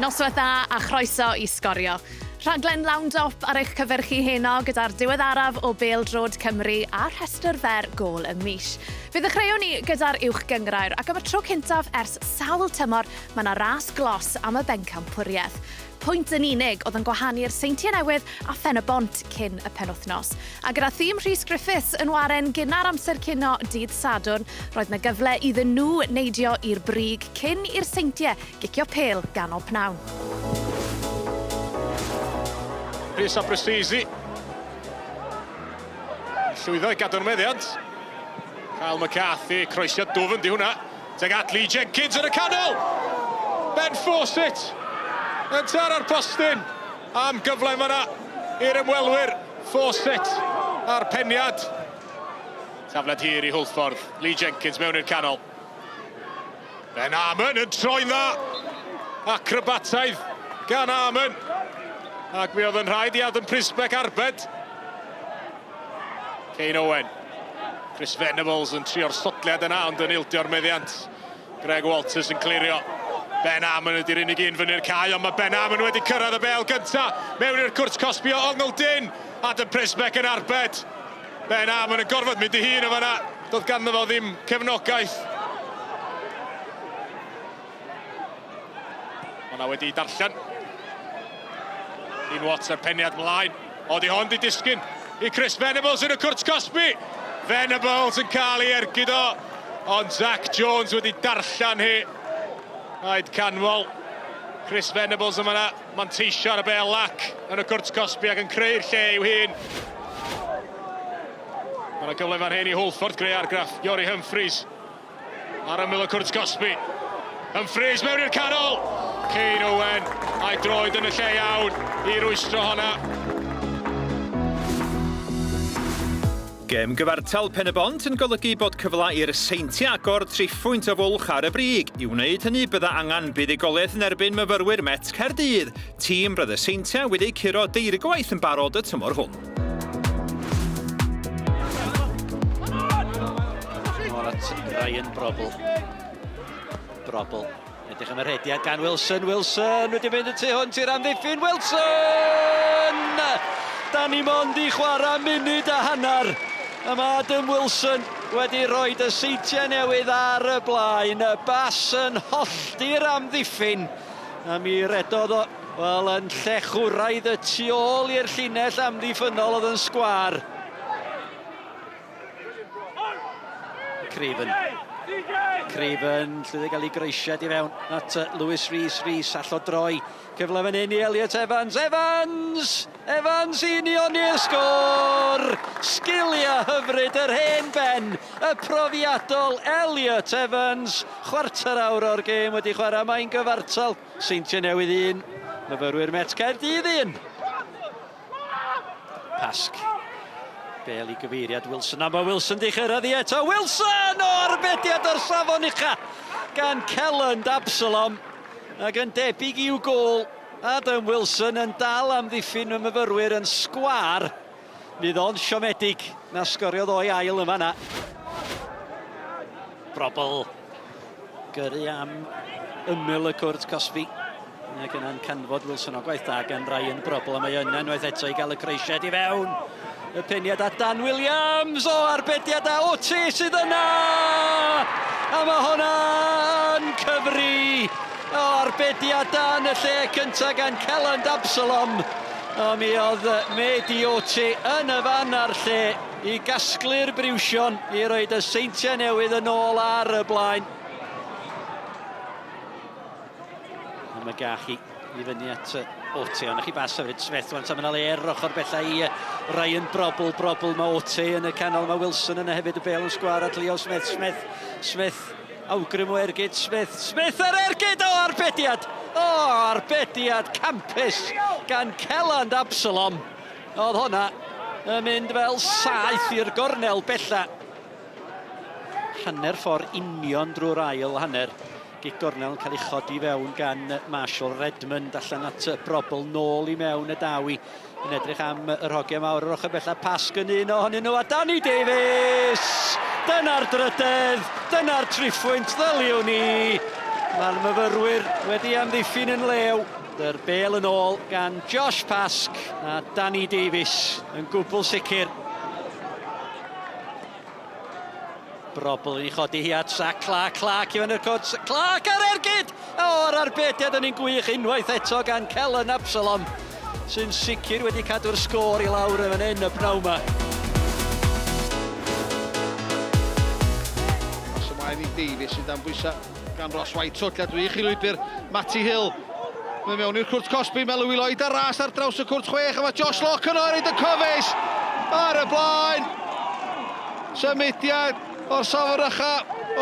Noswaith dda a chroeso i Sgorio. Rhaglen lawn dop ar eich cyfer chi heno gyda'r diweddaraf o Bêl-droed Cymru a rhestr fer gôl y mis. Fe ddechreuwn ni gyda'r Uwch Gynghrair ac am y tro cyntaf ers sawl tymor mae 'na ras glos am y bencampwriaeth. Pwynt yn unig oedd yn gwahanu'r Seintiau Newydd a Phen-y-bont cyn y penwythnos. A gyda thîm Rhys Griffiths yn waren gynnar amser cino dydd Sadwrn, roedd 'na gyfle iddyn nhw neidio i'r brig cyn i'r Seintiau gicio pêl ganol pnawn. Rhys Abruzzi yn llwyddo i gadw'r meddiant. Kyle McCarthy, croesiad dwfn di hwnna. Tuag at Lee Jenkins yn y canol! Ben Fawcett yn taro'r postyn am gyfle fanna i'r ymwelwyr. Fawcett a'r peniad. Tafliad hir i Hwlffordd. Lee Jenkins mewn i'r canol. Ben Amon yn troi'n dda. Acrobataidd gan Amon. Ac mi oedd yn rhaid i Adam Prisbeck arbed. Kane Owen. Chris Venables yn trio'r sodliad yna, ond yn ildio'r meddiant. Greg Walters yn clirio. Ben Amon ydy'r unig un fyny'r cae, ond mae Ben Amon wedi cyrraedd y bel gynta mewn i'r cwrt cosbi o ongl dyn. Adam Prisbeck yn arbed. Ben Amon yn gorfod mynd i hun o fanna. Doedd ganddo fo ddim cefnogaeth. Hwnna wedi darllen. Un Watts ar peniad mlaen. O, di hon di disgyn i Chris Venables yn y cwrt cosbi. Venables yn cael ei ergyd o. Ond Zach Jones wedi darllen hi. Rhaid canmol Chris Venables yma yna. Manteisio ar y bel lac yn y cwrt cosbi ac yn creu'r lle i'w hun. Mae yna gyfle fan hyn i Hwlffordd greu argraff. Iori Humphreys Ar ymyl y cwrt cosbi. Humphreys mewn i'r canol! Kane Owen a'i droed yn y lle iawn i rwystro honna. Gêm gyfartal Pen-y-bont yn golygu bod cyfle i'r Seintiau agor triphwynt o fwlch ar y brig. I wneud hynny bydda angen buddugoliaeth yn erbyn myfyrwyr Met Caerdydd, tîm roedd y Seintiau wedi eu curo deirgwaith yn barod y tymor hwn. Nôl at Ryan Brobl. Brobl. Edrych am y rhediad gan Wilson. Wilson wedi mynd y tu hwnt i'r amddiffyn. Wilson! Da ni mond i chwarae munud a hanner. A mae Adam Wilson wedi rhoi y seintiau newydd ar y blaen. Y bas yn hollti'r amddiffyn. A mi redodd o Wel, yn llechwraidd y tu ôl i'r llinell amddiffynnol oedd yn sgwâr. Craven. Craven, llwyddo i gael ei groesiad i fewn at Lewis Rees. Rees all o droi. Cyfle fan hyn i Elliot Evans. Evans! Evans i unioni'r sgôr! Sgiliau hyfryd yr hen ben, y profiadol Elliot Evans. Chwarter awr o'r gêm wedi chwarae, mae'n gyfartal. Seintiau Newydd 1, myfyrwyr Met Caerdydd 1. Pasg. Bel i gyfeiriad Wilson, a mae Wilson di chyrraedd i eto. Wilson! O, arbediad o'r safon ucha gan Kelland Absalom. Ac yn debyg i'w gôl, Adam Wilson yn dal amddiffyn y myfyrwyr yn sgwâr. Fydd o'n siomedig na sgoriodd o'i ail yn fanna. Brobl. Gyrru am ymyl y cwrt cosbi. Ac yna'n canfod Wilson o gwaith da gan Ryan Brobl a mae yna unwaith eto i gael y croesiad i fewn. Y peniad at Dan Williams o arbediad a Oti sydd yna! A mae hwnna'n cyfri! O arbediad da yn y lle cyntaf gan Kelland Absalom. O mi oedd Mehdi Oti yn y fan a'r lle i gasglu'r briwsion i roed y Seintiau Newydd yn ôl ar y blaen. A mae Gachi i fyny at Ote, ond chi bas hefyd, Smith, wan, mae'n le ar ochr bella i Ryan Brobl, Brobl, mae Ote yn y canol, mae Wilson yna hefyd, y bel yn sgwar at Leo Smith, Smith, Smith, awgrym o ergyd, Smith, Smith ar ergyd, o, arbediad, o, arbediad campus gan Kelland Absalom. Oedd honna yn mynd fel saeth i'r gornel bella. Hanner ffordd union drwy'r ail hanner. Gic gornel yn cael ei chodi fewn gan Marshall Redmond allan at Brobl nôl i mewn y daw i yn edrych am yr hogiau mawr yr ochr bella. Pasg yn un ohonyn nhw a Danny Davies! Dyna'r drydedd, dyna'r triphwynt ddyliwn ni! Mae'r myfyrwyr wedi amddiffyn yn lew. Dy'r bel yn ôl gan Josh Pask a Danny Davies yn gwbl sicr. Brobl yn ei chodi hi at Zach Clark. Clark i fyny'r cwrt. Clark ar ergyd! O'r arbediad yn un gwych unwaith eto gan Kellen Absalom, sy'n sicr wedi cadw'r sgôr i lawr yn fan hyn y pnawn yma. Pas ymlaen i Davies sy'n dan bwysau gan Ross White. Twll a dwych i lwybr Matty Hill. Mae mewn i'r cwrt cosbi, mae Louis Lloyd ar ras ar draws y cwrt chwech, a mae Josh Locke yno ar ei Cofis ar y blaen. Symudiad o'r safon ucha,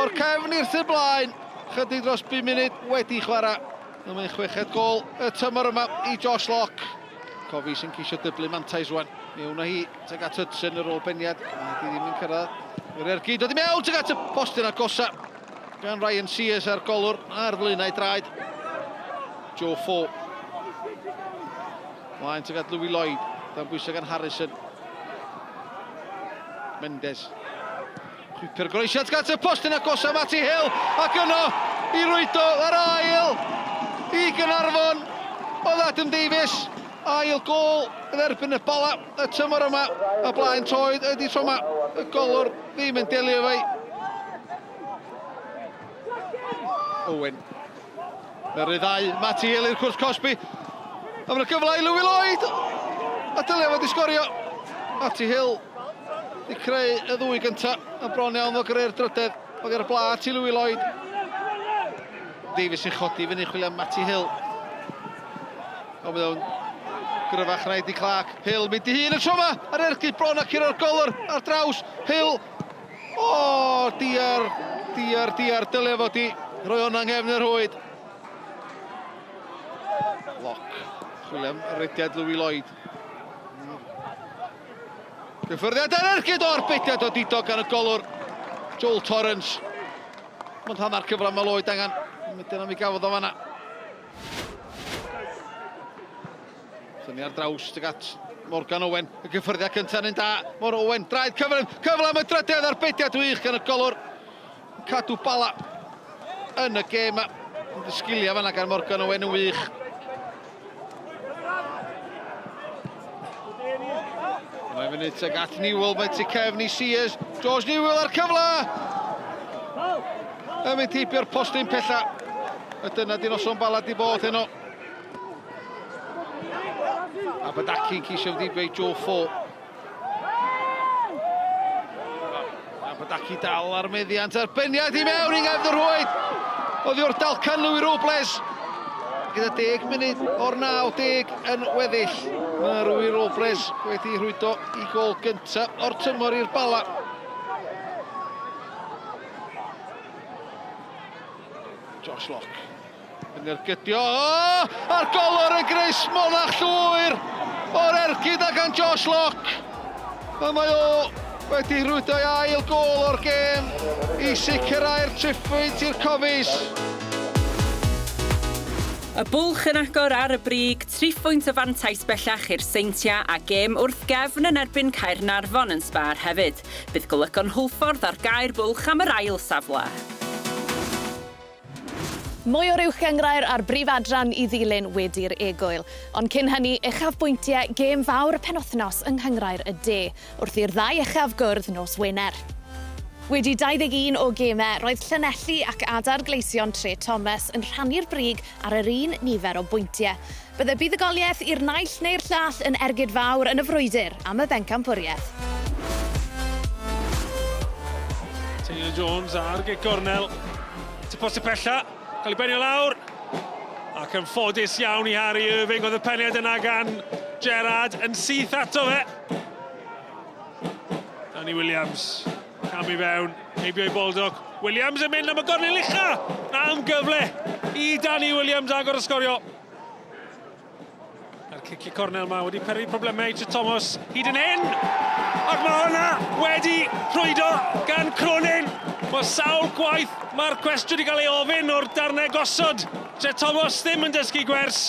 o'r cefn i'r tu blaen. Chydig dros 5 munud wedi chwarae. Mae'n chweched gol y tymor yma i Josh Locke. Cofi sy'n ceisio dyblu mantais rwan. Mewn â hi tuag at Hudson yr ôl beniad. A di ddim yn cyrraedd. Yr ergyd dod i mewn tuag at y postyn agosa gan Ryan Sears a'r golwr ar flaenau draed. Joe Fo. Mlaen tuag at Louis Lloyd. Dan bwysau gan Harrison. Mendes. Chwipio'r groesiad gat y postyn agosa Matty Hill ac yno i rwydo yr ail i Gaernarfon oedd Adam Davies. Ail gôl yn erbyn y Bala y tymor yma. Y blaen toed ydy tro yma. Y golwr ddim yn delio efo i. Owen. Yr ryddhau Matty Hill i'r cwrs cosbi. A mae'n gyfle i Louis Lloyd. A dylai fod i sgorio. Matty Hill 'di creu y ddwy gynta a bron iawn o greu'r drydedd. Oedd ar y blat i Louis Lloyd. Davies yn chodi fyny chwilio am Matty Hill. Ond mae o'n gryfach na Eddie Clark. Hill mynd i hun y tro yma ar ergyd bron ac i'r golwr ar draws. Hill. O, oh, diar, diar, diar, dylai fod i roi hwnna yng nghefn y rhwyd. Lock. Chwilio am rediad Louis Lloyd. Cyffyrddiad ar ergyd o'r bediad o didog gan y golwr Joel Torrance. Ond hanner cyfle mae Lloyd angen. Dyna mi gafodd o fanna. Tynnu ar draws tuag at Morgan Owen. Y gyffyrddiad cyntaf yn un da. Mor Owen, draed cyflym. Cyfle am y drydedd ar bediad wych gan y golwr. Cadw Bala yn y gêm. Y sgiliau fanna gan Morgan Owen yn wych. Mae'n fyny tuag at Newell, mae tu cefn i Sears. George Newell ar cyfle! Yn mynd heibio'r postyn pella. A dyna di noson Bala di bod heno. A Badaki'n ceisio fynd i Joe Fo. Abadaki dal ar meddiant a'r beniad i mewn i gefn y rhwyd. Oddi wrth dalcan Louis Robles. Gyda 10 munud o'r 90 yn weddill. Mae Louis Robles wedi rhwydo i gol gyntaf o'r tymor i'r Bala. Josh Locke. Yn ergydio, o! A'r golwr yn greu smonach llwyr o'r ergyd a gan Josh Locke. A mae o wedi rhwydo ei ail gôl o'r gêm i sicrhau'r triphwynt i'r Cofis. Y bwlch yn agor ar y brig, triphwynt o fantais bellach i'r Seintiau a gêm wrth gefn yn erbyn Caernarfon yn sbâr hefyd. Bydd golygon Hwlffordd ar gau'r bwlch am yr ail safle. Mwy o'r Uwch Gynghrair a'r Brif Adran i ddilyn wedi'r egwyl. Ond cyn hynny, uchafbwyntiau gêm fawr y penwythnos yng Nghynghrair y De, wrth i'r ddau uchaf gwrdd nos Wener. Wedi 21 o gemau, roedd Llanelli ac Adar Gleision Tre Thomas yn rhannu'r brig ar yr un nifer o bwyntiau. Bydde buddugoliaeth i'r naill neu'r llall yn ergyd fawr yn y frwydr am y bencampwriaeth. Taylor Jones ar gic gornel. Ti post y pella, cael ei benio lawr. Ac yn ffodus iawn i Harry Irving, oedd y peniad yna gan Gerrard yn syth ato fe. Danny Williams, cam i fewn, heibio i Baldock. Williams yn mynd am y gornel ucha! Am gyfle i Danny Williams agor y sgorio. Mae'r cicio cornel yma wedi peri problemau i Thomas hyd yn hyn. Ac mae hwnna wedi rhwydo gan Cronin. Mae sawl gwaith mae'r cwestiwn wedi cael ei ofyn o'r darnau gosod. Tre Thomas ddim yn dysgu gwers.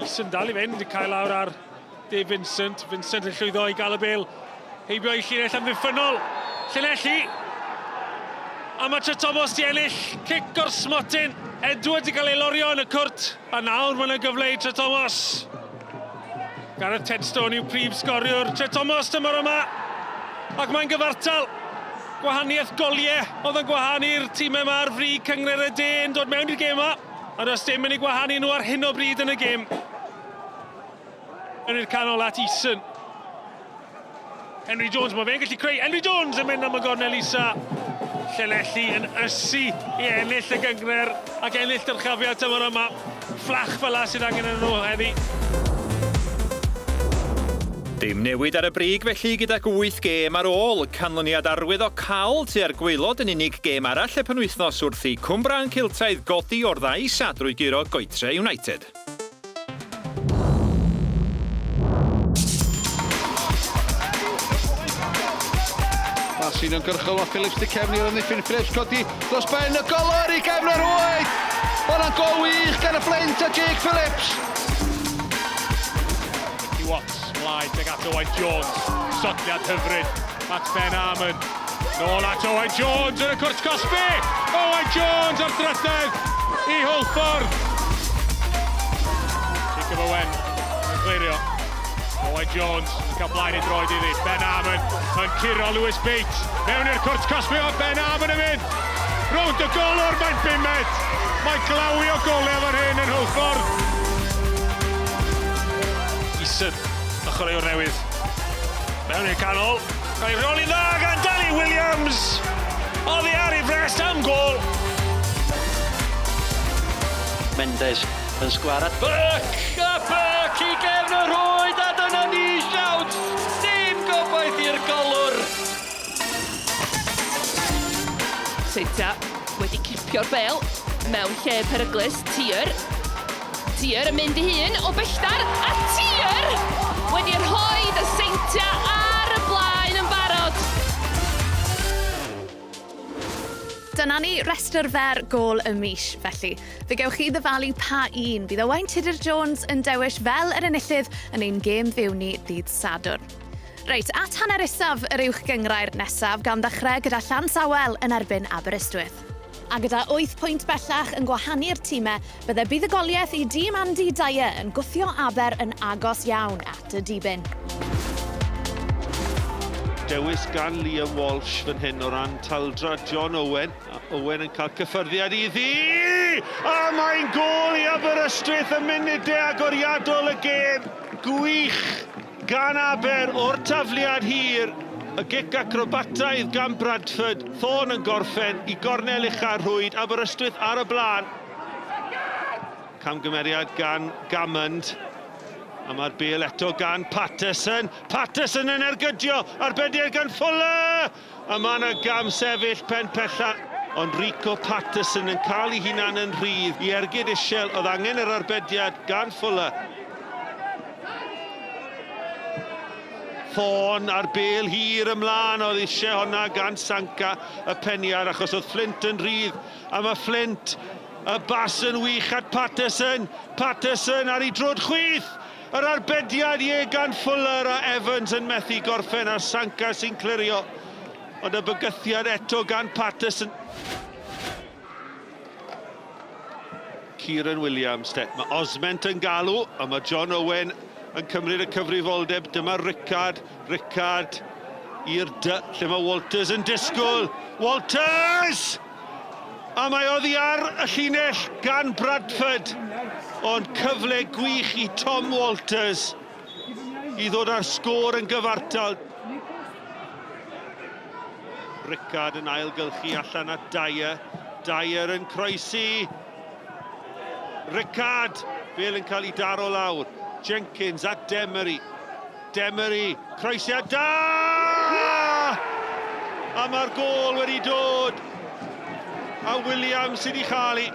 Eason dal i fynd, cael lawr ar Dave Vincent. Vincent yn llwyddo i gael y bel heibio i llinell amddiffynnol. Llanelli. A mae Trethomas 'di ennill cic o'r smotyn. Edwards 'di cael ei lorio yn y cwrt, a nawr mae yna gyfle i Trethomas. Gareth Tedstone yw prif sgoriwr Trethomas tymor yma, ac mae'n gyfartal. Gwahaniaeth goliau oedd yn gwahanu'r tîmau yma ar frig Cynghrair y De yn dod mewn i'r gêm yma, a does dim yn ei gwahanu nhw ar hyn o bryd yn y gêm. Mewn i'r canol at Eason. Henry Jones, mae fe'n gallu creu. Henry Jones yn mynd am y gornel isa. Llanelli yn ysu i ennill y gynghrair ac ennill dyrchafiad tymor yma. Fflach fel la sydd angen yn nhw heddi. Dim newid ar y brig felly gydag wyth gêm ar ôl. Canlyniad arwyddocaol tua'r gwaelod yn unig gêm arall y penwythnos wrth i Cwmbrân Celtaidd godi o'r ddau isa drwy guro Goytre United. Pas uniongyrchol mae Phillips di cefnu i'r amddiffyn. Phillips codi dros ben y golwr i gefn yr rhwyd. Hwnna'n gol wych gan y Flint a Jake Phillips. Ricky Watts mlaen tuag at Owain Jones. Sodliad hyfryd at Ben Armon. Nôl at Owain Jones yn y cwrt cosbi! Owain Jones ar drydedd i Hwlffordd! Jacob Owen yn clirio. Owain Jones yn cael blaen ei droed iddi. Ben Armon yn curo Lewis Bates. Mewn i'r cwrt cosbi o Ben Armon yn mynd! Rownd y golwr, mae'n bumed! Mae'n glawio golau fan hyn yn Hwlffordd! Eason, y chwaraewr newydd. Mewn i'r canol. Cael ei reoli'n dda gan Danny Williams. Oddi ar ei frest am gôl. Mendes yn sgwar at Burke! A Burke i gefn y rhwyd a dyna ni siawns! Dim gobaith i'r golwr! Seintiau wedi cipio'r bêl mewn lle peryglus. Tier. Tier yn mynd i hun o bellter a Tier wedi rhoi y Seintiau ar y blaen yn barod. Dyna ni, rhestr fer gôl y mis, felly. Fe gewch chi ddyfalu pa un bydd Owain Tudur Jones yn dewis fel yr enillydd yn ein gêm fyw ni ddydd Sadwrn. Reit, at hanner isaf yr Uwch Gynghrair nesaf, gan ddechrau gyda Llansawel yn erbyn Aberystwyth. A gyda wyth pwynt bellach yn gwahanu'r timau, bydde buddugoliaeth i dîm Andy Dyer yn gwthio Aber yn agos iawn at y dibyn. Dewis gan Liam Walsh fan hyn o ran taldra John Owen. A Owen yn cael cyffyrddiad iddi! A mae'n gôl i Aberystwyth ym munudau agoriadol y gêm. Gwych! Gan Aber o'r tafliad hir, y gic acrobataidd gan Bradford, Thorne yn gorffen i gornel ucha'r rhwyd, Aberystwyth ar y blaen. Camgymeriad gan Gammond. A mae'r bêl eto gan Patterson. Patterson yn ergydio, arbediad gan Fuller! A mae yna gam sefyll pen pella. Ond Rico Patterson yn cael ei hunan yn rhydd i ergyd isel. Oedd angen yr arbediad gan Fuller. Thorne a'r bêl hir ymlaen. Oedd eisiau honna gan Sanka y peniad achos oedd Flint yn rhydd. A mae Flint y bas yn wych at Patterson. Patterson ar ei drod chwith. Yr arbediad ie gan Fuller a Evans yn methu gorffen a Sanka sy'n clirio. Ond y bygythiad eto gan Patterson. Kieran Williams te. Mae Osment yn galw a mae John Owen yn cymryd y cyfrifoldeb. Dyma Rickard. Rickard i'r dy lle mae Walters yn disgwyl. Walters! A mae oddi ar y llinell gan Bradford, ond cyfle gwych i Tom Walters i ddod â'r sgôr yn gyfartal. Rickard yn ailgylchu allan at Dyer. Dyer yn croesi. Rickard, bel yn cael ei daro lawr. Jenkins at Demery. Demery, croesiad da! A mae'r gôl wedi dod. A Williams sydd wedi chael ei.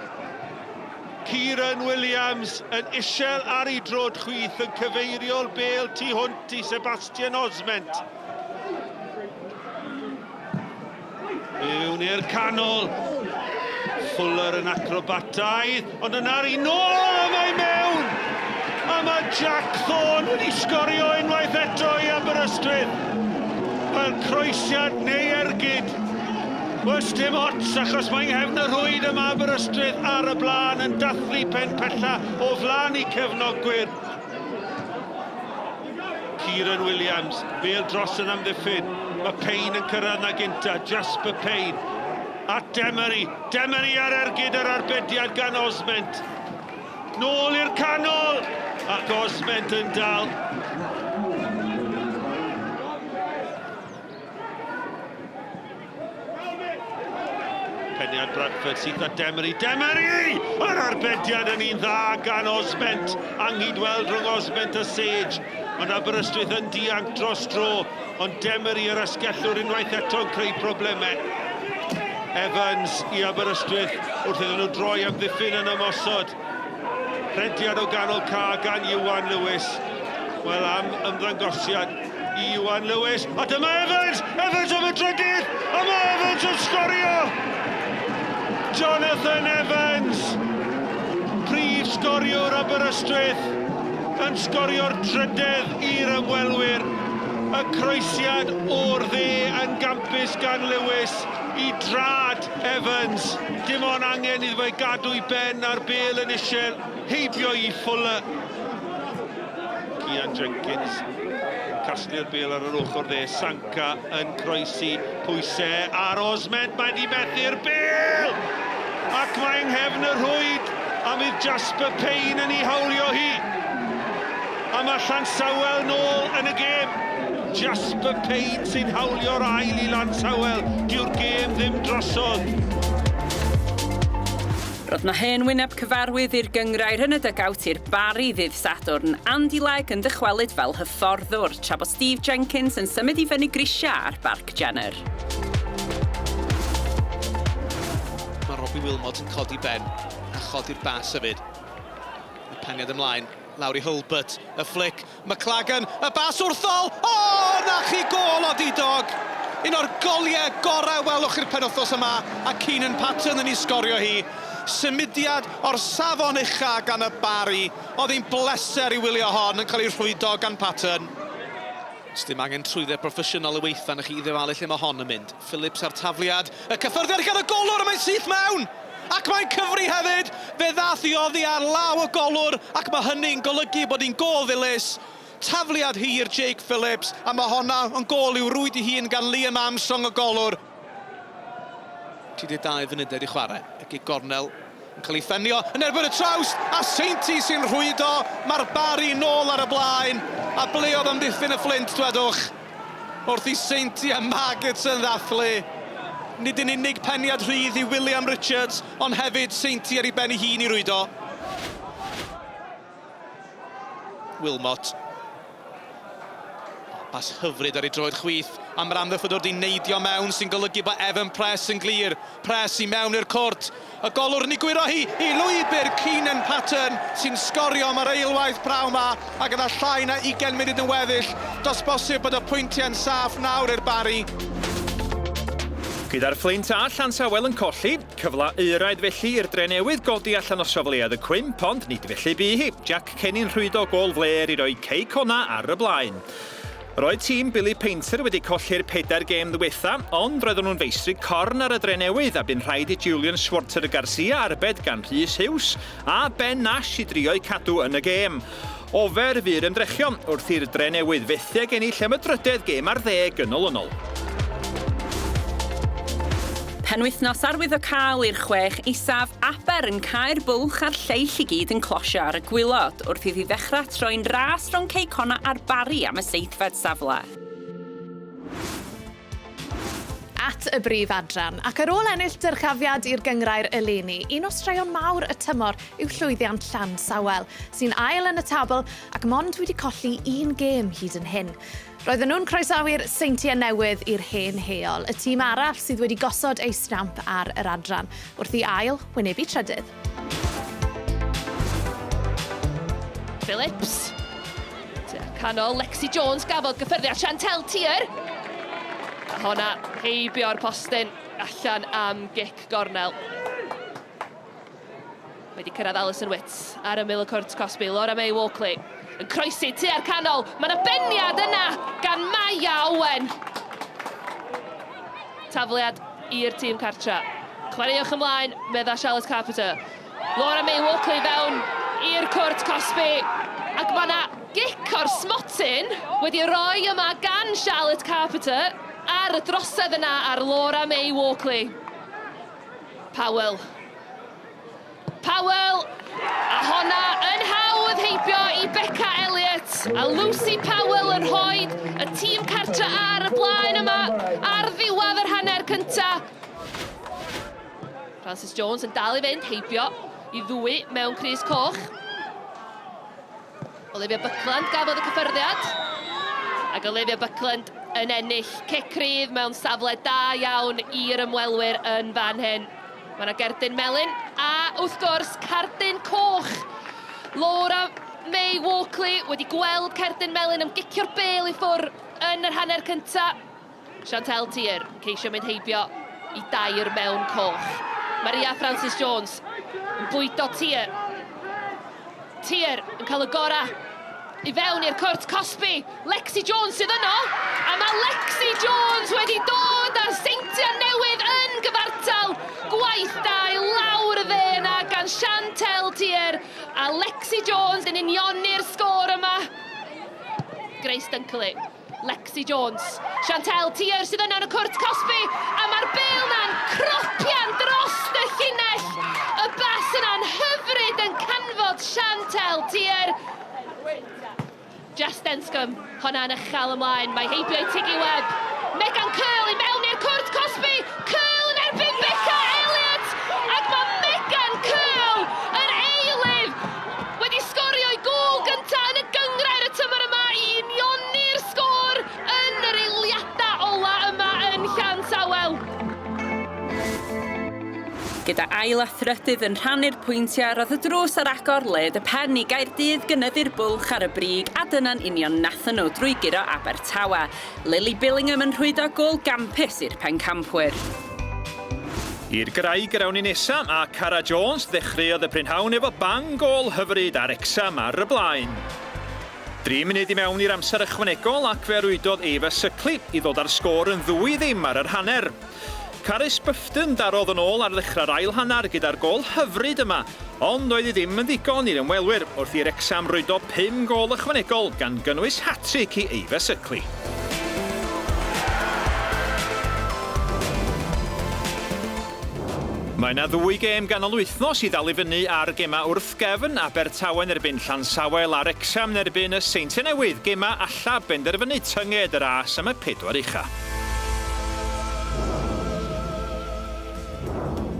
Kieran Williams yn isel ar ei drod chwith yn cyfeirio'r bêl tu hwnt i Sebastian Osment. Mewn i'r canol. Fuller yn acrobataidd, ond yna'r un nôl a mae mewn! A mae Jack Thorne wedi sgorio unwaith eto i Aberystwyth. Fel croesiad neu ergyd. Wel, sdim ots, achos mae nghefn y rhwyd yma Aberystwyth ar y blaen yn dathlu pen pella o flaen i cefnogwyr. Kieran Williams, bêl dros yn amddiffyn. Mae Payne yn cyrraedd na gynta, Jasper Payne. At Demery, Demery ar ergyd yr arbediad gan Osment. Nôl i'r canol, ac Osment yn dal. Peniad Bradford syth at Demery. Demery! Yr arbediad yn un dda gan Osment. Anghydweld rhwng Osment a Sage. Ond Aberystwyth yn dianc dros dro. Ond Demery yr asgellwr unwaith eto'n creu problemau. Evans i Aberystwyth wrth iddyn nhw droi amddiffyn yn ymosod. Rhediad o ganol ca gan Iwan Lewis. Wel am ymddangosiad i Iwan Lewis. A dyma Evans! Evans am y drydydd! A mae Evans yn sgorio! Jonathan Evans! Prif sgoriwr Aberystwyth yn sgorio'r drydedd i'r ymwelwyr. Y croesiad o'r dde yn gampus gan Lewis i drad Evans. Dim ond angen iddo fe gadw'i ben a'r bêl yn isel heibio i Fuller. Cian Jenkins yn casglu'r bêl ar yr ochr dde. Sanka yn croesi pwysau ar Osment. Mae wedi methu'r bêl! Ac mae yng nghefn y rhwyd a fydd Jasper Payne yn ei hawlio hi. A mae Llansawel nôl yn y gêm. Jasper Payne sy'n hawlio'r ail i Lansawel. Dyw'r gêm ddim drosodd. Roedd 'na hen wyneb cyfarwydd i'r gynghrair yn y dygawt i'r Barri ddydd Sadwrn, Andy Legg yn dychwelyd fel hyfforddwr, tra bod Steve Jenkins yn symud i fyny grisiau ar Barc Jenner. Mae Robbie Wilmot yn codi ben a chodi'r bas hefyd. Y peniad ymlaen, lawr i Hulbert, y fflic, McLagan, y bas wrthol! O, 'na chi gôl odidog! Un o'r goliau gorau welwch chi'r penwythnos yma, a Keenan Patton yn ei sgorio hi. Symudiad o'r safon ucha gan y Barri. Oedd hi'n bleser i wylio hon yn cael ei rhwydo gan Patton. Sdim angen trwydded broffesiynol i weithio arnoch chi i ddyfalu lle mae hon yn mynd. Phillips a'r tafliad, y cyffyrddiad gan y golwr a mae'n syth mewn! Ac mae'n cyfri hefyd! Fe ddath hi oddi ar law y golwr ac mae hynny'n golygu bod hi'n gôl ddilys. Tafliad hir Jake Phillips a mae honna yn gôl i'w rwyd ei hun gan Liam Armstrong y golwr. 32 funudau i chwarae. Y gig gornel yn cael ei phenio yn erbyn y trawst a Seinti sy'n rhwydo. Mae'r Barri nôl ar y blaen a ble oedd amddiffyn y Fflint dwedwch? Wrth i Seintiau Margetson ddathlu. Nid yn unig peniad rhydd i William Richards ond hefyd Seinti ar ei ben ei hun i rwydo. Wilmot. Pas hyfryd ar ei droed chwith, a mae'r amddiffynwr 'di neidio mewn, sy'n golygu bod Evan Press yn glir. Press i mewn i'r cwrt. Y golwr yn ei gwyro hi i lwybr Keenan Pattern, sy'n sgorio am yr eilwaith prawn 'ma, a gyda llai na ugain munud yn weddill, does bosib bod y pwyntiau'n saff nawr i'r Barri. Gyda'r Fflint a Llansawel yn colli, Cyfle euraid felly i'r Drenewydd godi allan o safleoedd y cwymp, ond nid felly bu hi. Jack Kenny'n rhwydo gôl flêr i roi Cei Connah ar y blaen. Roedd tîm Billy Painter wedi colli'r pedair gêm ddiwetha, ond roedden nhw'n feistri corn ar y Drenewydd a bu'n rhaid i Julian Schwarzer Garcia arbed gan Rhys Hughes a Ben Nash i drio'u cadw yn y gêm. Ofer fu'r ymdrechion wrth i'r Drenewydd fethu ag ennill am y drydedd gêm ar ddeg yn olynol. Penwythnos arwyddocaol i'r chwech isaf, Aber yn cau'r bwlch a'r lleill i gyd yn closio ar y gwilod wrth iddi ddechrau troi'n ras rhwng Cei Connah a'r Barri am y seithfed safle. At y brif adran, ac ar ôl ennill dyrchafiad i'r gynghrair eleni, un o straeon mawr y tymor yw llwyddiant Llansawel, sy'n ail yn y tabl ac mond wedi colli un gêm hyd yn hyn. Roedden nhw'n croesawu'r Seintiau Newydd i'r hen heol, y tîm arall sydd wedi gosod eu stamp ar yr adran, wrth i ail wynebu trydydd. Phillips. Canol, Lexi Jones gafodd gyffyrddiad Chantelle Tier. A honna heibio'r postyn allan am gic gornel. Wedi cyrraedd Alison Witts ar ymyl y cwrt cosbi. Laura May Walkley yn croesi tua'r canol. Mae yna beniad yna gan Maya Owen. Tafliad i i'r tîm cartra. Chwaraewch ymlaen, medda Charlotte Carpenter. Laura May Walkley fewn i'r cwrt cosbi. Ac mae yna gic o'r smotyn wedi roi yma gan Charlotte Carpenter ar y drosedd yna ar Laura May Walkley. Powell. Powell! A honna yn hawdd heibio i Beca Elliott. A Lucy Powell yn rhoi y tîm cartra ar y blaen yma ar ddiwedd yr hanner cynta. Francis Jones yn dal i fynd heibio i ddwy mewn crys coch. Olivia Buckland gafodd y cyffyrddiad. Ac Olivia Buckland yn ennill cic rydd mewn safle da iawn i'r ymwelwyr yn fan hyn. Mae yna gerdyn melyn a wrth gwrs cardyn coch. Laura May Walkley wedi gweld cerdyn melyn am gicio'r bêl i ffwr yn yr hanner cyntaf. Chantelle Tier yn ceisio mynd heibio i dair mewn coch. Maria Francis Jones yn bwydo Tier. Tier yn cael y gorau i fewn i'r cwrt cosbi. Lexi Jones sydd yno, a mae Lexi Jones wedi dod â'r Seintiau Newydd yn gyfartal. Gwaith da i lawr y dde yna gan Chantelle Tier, a Lexi Jones yn unioni'r sgôr yma. Grace Dunkley. Lexi Jones. Chantelle Tier sydd yna yn y cwrt cosbi, a mae'r bêl na'n cropian dros y llinell. Y bas yna'n hyfryd yn canfod Chantelle Tier. Jess Denscombe, honna'n uchel ymlaen, mae heibio i Tiggy Webb. Megan Curl i mewn i'r cwrt cosbi, Curl yn erbyn Becca Elliott, ac mae Megan Curl, yr eilydd, wedi sgorio'i gôl gyntaf yn y gynghrair y tymor yma i unioni'r sgôr yn yr eiliadau ola yma yn Llansawel. Gyda ail a thrydydd yn rhannu'r pwyntiau, roedd y drws ar agor led y pen i Gaerdydd gynyddu'r bwlch ar y brig a dyna'n union nathon nhw drwy guro Abertawe. Lily Billingham yn rhwydo gôl gampus i'r pencampwyr. I'r graig yr awn ni nesa, a Cara Jones ddechreuodd y prynhawn efo bang gôl hyfryd a Wrecsam ar y blaen. Dri munud i mewn i'r amser ychwanegol ac fe rwydodd Ava Suckley i ddod â'r sgôr yn ddwy ddim ar yr hanner. Carys Bufton darodd yn ôl ar ddechrau'r ail hanner gyda'r gôl hyfryd yma, ond doedd hi ddim yn ddigon i'r ymwelwyr wrth i Wrecsam rwydo pum gôl ychwanegol gan gynnwys hat-tric i Ava Suckley. Mae yna ddwy gêm ganol wythnos i ddal i fyny ar gemau wrth gefn, Abertawe yn erbyn Llansawel a Wrecsam yn erbyn y Seintiau Newydd, gemau alla benderfynu tynged y ras am y pedwar ucha.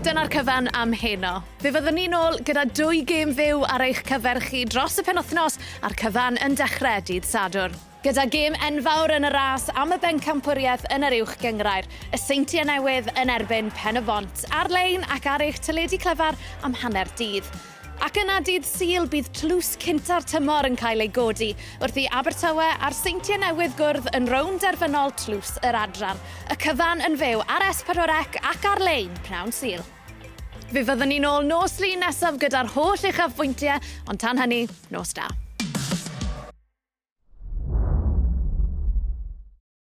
Dyna'r cyfan am heno. Fe fyddwn ni nôl gyda dwy gêm fyw ar eich cyfer chi dros y penwythnos a'r cyfan yn dechrau dydd Sadwrn. Gyda gêm enfawr yn y ras am y bencampwriaeth yn yr Uwch Gynghrair, y Seintiau Newydd yn erbyn Pen-y-bont, ar-lein ac ar eich teledu clyfar am hanner dydd. Ac yna dydd Sul bydd tlws cynta'r tymor yn cael ei godi wrth i Abertawe a'r Seintiau Newydd gwrdd yn rownd derfynol Tlws yr Adran. Y cyfan yn fyw ar S4C ac ar-lein pnawn Sul. Fe fyddwn ni'n ôl nos Lun nesaf gyda'r holl uchafbwyntiau, ond tan hynny, nos da.